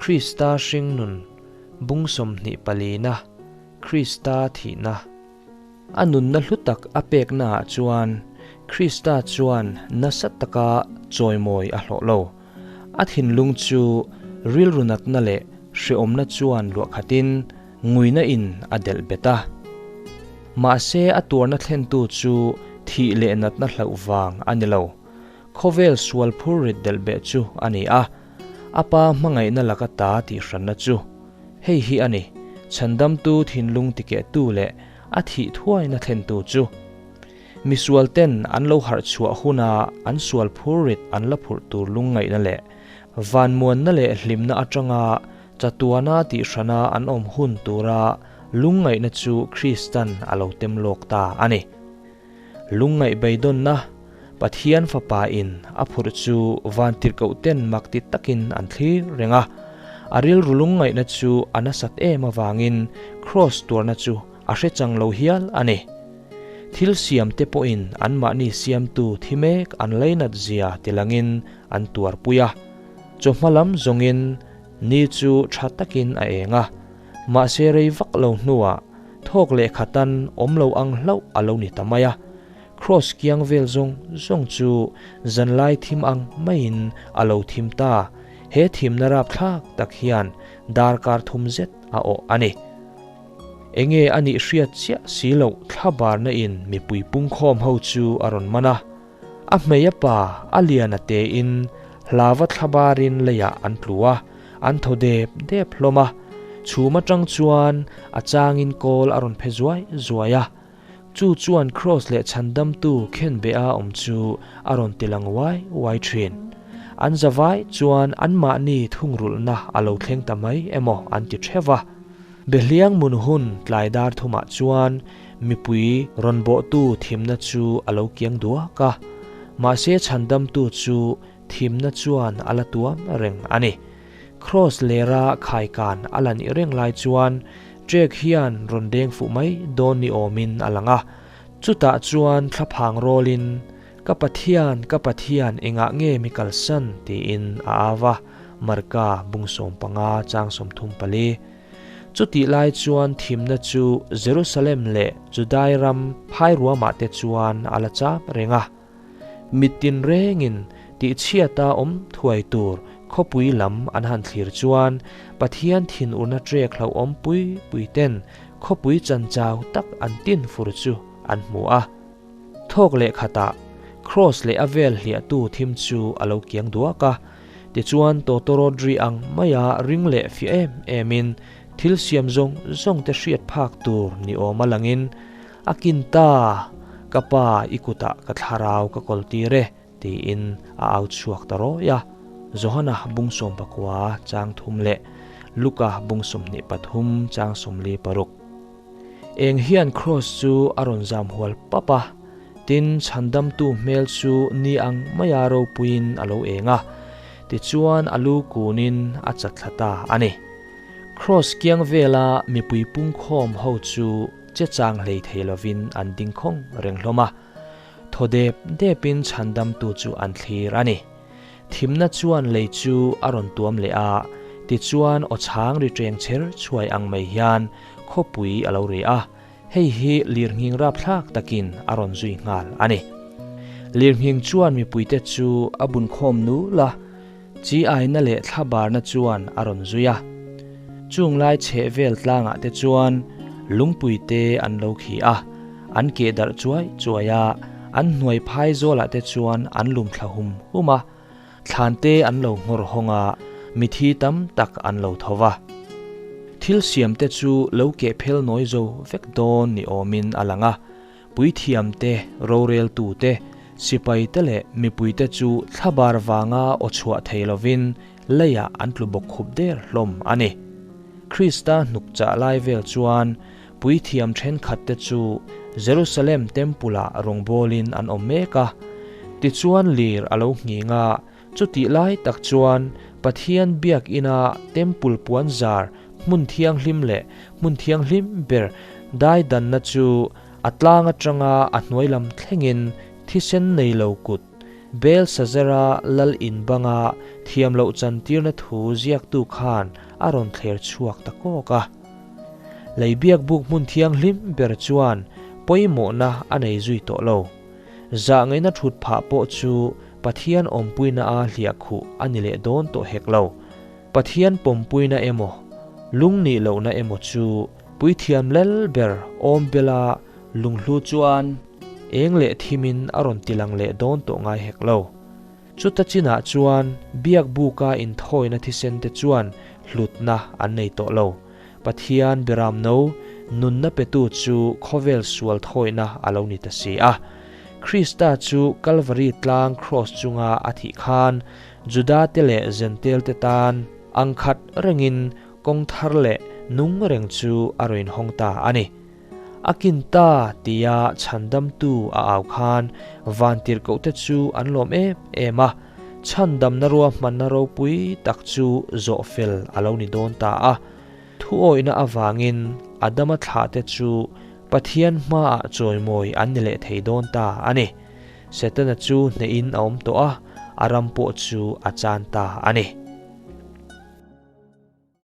Krista hringnun bung 24 Krista thihna. A nunna hlu tak a peknaah chuan Krista chuan nasa taka chawimawi a hlawh lo. A thinlung chu rilru natna leh hreawmna chuan luahkhatin nguina in a delh bet a. Mahse a tuarna thlentu chu thih leh natna hlauh vang a ni lo. Khawvel sual phur rit delh beh chu a ni a, a pa hmangaihna laka ta tih hranna chu hei hi a ni, chhandamtu thinlung tikehtu leh a thih thuaina thlentu chu. Misual ten an lo harh chhuah huna an sual phur rit an la phurh tur lungngaihna leh vanmuanna leh hlimna atanga chatuana tih hrana an awm hun tura lungngaihna chu Kristan a lo tem lawk ta a ni. Lungngaih beidawnna Pathian Fapa in a phurh chu vantirhkoh ten mak ti takin an thlir reng a. A rilru lungngaihna chu a nasat em avangin Kraws tuarna chu a hre chang lo hial a ni. Thil siam te pawhin anmahni siamtu thi mek an lainat zia tilangin an tuarpui a. Chawhma lam zawngin ni chu tha takin a eng a. Mahse rei vak lo hnuah thawk leh khatan awm lo ang hlauh a lo ni ta mai a. Kraws kiang vel zawng zawng chu zanlai thim ang maiin a lo thim ta. He thimna rapthlak tak hian darkar thum zet a awh a ni. Enge a nih hriat chiah si loh thlabarna in mipui pungkhawm ho chu a rawn man a. A hmei a pa a lian a tein hlava thlabarin leiah an tlu a, an thaw dep dep hlawm a. Chhum atang chuan a changin kawl a rawn phe zuai zuai a. Chu chuan Kraws leh chhandamtu khenbeha awm chu a rawn ti lang uai uai thin. An zavai chuan anmahni thungrulhna a lo thleng ta mai emaw an ti theuh va. Behliang mun hun tlai dar thumah chuan mipui rawn bawhtu thimna chu a lo kiang duak a, mahse chhandamtu chu thimna chuan a la tuam reng a ni. Kraws lera khaikan a la nih reng lai chuan trek hian rawn deng fuh mai dawn ni awmin a lang a, chutah chuan thlaphang rawlin, Ka Pathian, ka Pathian, engah nge mi kalsan? tiin a au a, Marka bung 15 chang 34. Chutih lai chuan thimna chu Jerusalem leh Judai ram phai ruamah te chuan a la chap reng a. Mittin rengin tihchhiata awm thuai tur khawpui lam an han thlir chuan Pathian thinurna trek hlauhawm pui pui ten khawpui chanchau tak an tin fur chu an hmu a. Thawk leh khatah Kraws leh a vel hliahtu thim chu a lo kiang duak a, tichuan tawtawrawt ri ang maia ring leh fiah em emin thil siam zawng zawng te hriat phak tur ni awm a langin, A kin ta, ka pa i kutah ka thlarau ka kawl tir e, tiin a au chhuak ta rawi a. Johana bung 19 chang thum leh Luka bung 23 chang 46. Eng hian Kraws chu a rawn zam hual pap a, tin chhandamtu hmel chu ni ang maia ropuiin a lo eng a, tichuan a lu kunin a chat thla ta a ni. Kraws kiang vela mipui pungkhawm ho chu che chang hlei thei lovin an ding khawng reng hlawm a, thaw dep depin chhandamtu chu an thlir a ni. Thimna chuan lei chu a rawn tuam leh a, tichuan aw chhang ri ṭeng chher chhuai ang mai hian khawpui a lo ri a, hei hi lirnghing rapthlak takin a rawn zui nghal a ni. Lirnghing chuan mipuite chu a bunkhawm nul a, chi aina leh thlabarna chuan a rawn zui a. Chung lai chheh vel tlangah te chuan lungpuite an lo khi a, an keh darh chuai chuai a, an hnuai phai zawlah te chuan an lum thla hum hum a, thlan te an lo nghawr hawng a, mithi tam tak an lo tho va. Thil siam te chu lo keh phel nawi zo vek dawn ni awmin a lang a, puithiam te, roreltu te, sipai te leh mipui te chu thlabar vanga aw chhuah thei lovin leiah an tlu bawk khup der hlawm a ni. Krista hnuk chah lai vel chuan Puithiam thenkhatte chu Jerusalem Temple-ah rawngbawlin an awm mek a. Tichuan lir a lo nghing a, chutih lai tak chuan Pathian biakina Temple puanzar hmun thianghlim leh hmun thianghlim ber daidanna chu a tlang atanga a hnuai lam thlengin thisen nei lo kut. Belsazara lal in banga thiam loh chantirna thu ziaktu khan a rawn thler chhuak ta kawk a. Lei biak buk hmun thianghlim ber chuan pawimawhna a nei zui tawh lo. Zahngaihna thut phah pawh chu Pathian awmpuina a hliah khuh a ni leh dawn tawh hek lo. Pathian pawmpuina emaw, lungnih lohna emaw chu puithiam lel ber awm bela lunghlu chuan eng leh thimin a rawn tilang leh dawn tawh ngai hek lo. Chuta chinah chuan biak buka inthawina thisen te chuan hlutna an nei tawh lo. Pathian Beramno nunna petu chu khawvel sual thawina a lo ni ta si a. Krista chu Kalvari tlang kraws chunga a thih khan Juda te leh Zentel te tan ang khat rengin kawng thar leh nung reng chu a rawn hawng ta a ni. A kin ta tia chhandamtu a au khan vantirhkohte chu an lawm em em a, chhandamna ruahmanna ropui tak chu zawh fel a lo ni dawn ta a. Thuawihna avangin Adama thlahte chu Pathian hmaah chawimawi an ni leh thei dawn ta a ni. Setana chu hnehin a awm tawh a, a ram pawh chu a chan ta a ni.